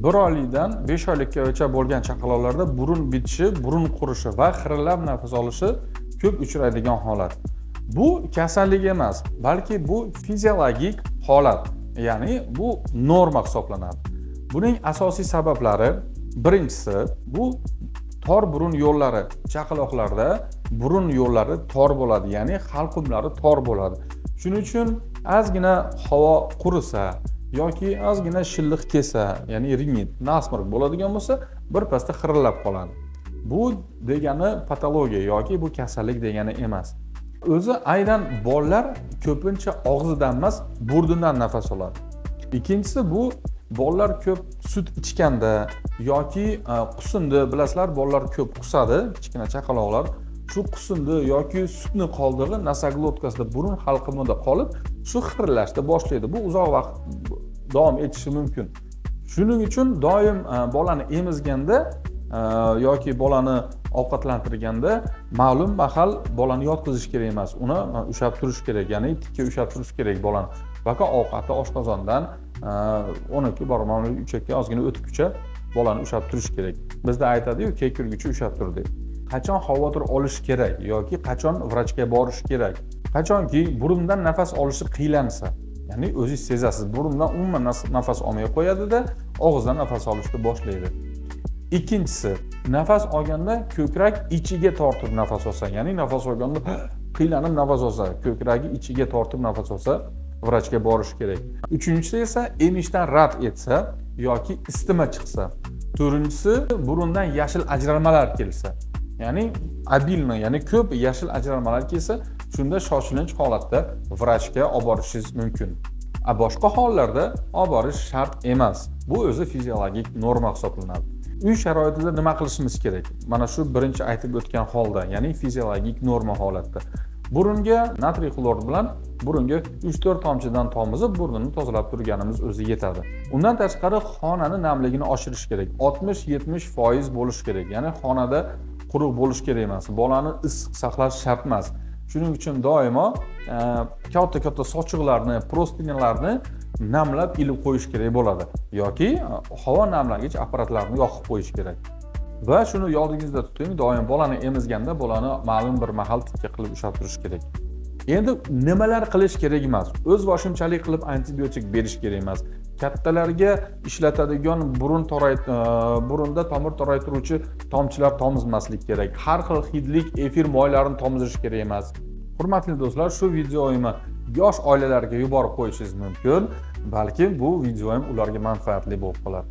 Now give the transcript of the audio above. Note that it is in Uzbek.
1 oylikdan 5 oylikgacha bo'lgan chaqaloqlarda burun bitishi, burun qurishi va xirillab nafas olishi ko'p uchraydigan holat. Bu kasallik emas, balki bu fiziologik holat, ya'ni bu norma hisoblanadi. Buning asosiy sabablari: birinchisi, bu tor burun yo'llari. Chaqaloqlarda burun yo'llari tor bo'ladi, ya'ni halqumlari tor bo'ladi. Shuning uchun ozgina havo qurisa yoki ozgina shilliq kelsa, ya'ni rinit, насморк bo'ladigan bo'lsa, birpasda xirillab qoladi. Bu degani patologiya yoki bu kasallik degani emas. O'zi aynan bolalar ko'pincha og'zidan emas, burnidan nafas oladi. Ikkinchisi, bu bolalar ko'p sut ichganda yoki qusindi. Bilasizlar, bolalar ko'p qusadi, kichkina chaqaloqlar. Shu qusindi yoki sutni qoldig'i носоглотка sida, burun halqumida qolib, shu xirillashni boshlaydi. Bu uzoq vaqt davom etishi mumkin. Shuning uchun doim bolani emizganda yoki bolani ovqatlantirganda ma'lum mahal bolani yotqizish kerak emas, uni ushlab turish kerak, ya'ni tikka ushlab turish kerak bolani. Пока ovqatni oshqozondan 12 barmoqli ichakka ozgina o'tguncha bolani ushlab turish kerak. Bizda aytadiyu, "Kekirguncha ushlab tur", deb. Qachon xavotir olish kerak yoki qachon vrachga borish kerak? Qachonki burundan nafas olishi qiynalsa, ya'ni o'zingiz sezasiz, burundan umuman nafas olmay qo'yadida, og'izdan nafas olishni boshlaydi. Ikkinchisi, nafas olganda ko'krak ichiga tortib nafas olsa, ya'ni nafas olganda qiynalib nafas olsa, ko'kragi ichiga tortib nafas olsa, vrachga borish kerak. Uchinchisi esa emishdan rad etsa yoki isitma chiqsa. To'rtinchisi, burundan yashil ajralmalar kelsa, ya'ni обильно, ya'ni ko'p yashil ajralmalar kelsa, shunda shoshilinch holatda vrachga olib borishingiz mumkin. A boshqa hollarda olib borish shart emas, bu o'zi fiziologik norma hisoblanadi. Uy sharoitida nima qilishimiz kerak mana shu birinchi aytib o'tgan holda, ya'ni fiziologik norma holatda? Burunga natriy xlor bilan burunga 3-4 tomchidan tomizib, burnini tozalab turganimiz o'zi yetadi. Undan tashqari, xonani namligini oshirish kerak, 60-70% bo'lishi kerak, ya'ni xonada quruq bo'lishi kerak emas. Bolani issiq saqlash shart emas. Shuning uchun doimo katta katta sochiqlarni, простыня larni namlab ilib qo'yish kerak bo'ladi yoki havo namlagich apparatlarni yoqib qo'yish kerak. Va shuni yodingizda tuting, doim bolani emizganda bolani ma'lum bir mahal tikka qilib ushlab turish kerak. Endi nimalar qilish kerak emas? O'zboshimchalik qilib antibiotik berish kerak emas. Kattalarga ishlatadigan burunda tomir toraytiruvchi tomchilar tomizmaslik kerak. Har xil hidlik efir moylarini tomizish kerak emas. Hurmatli do'stlar, shu videoyimni yosh oilalarga yuborib qo'yishingiz mumkin, balkim bu videoyim ularga manfaatli bo'lib qolar.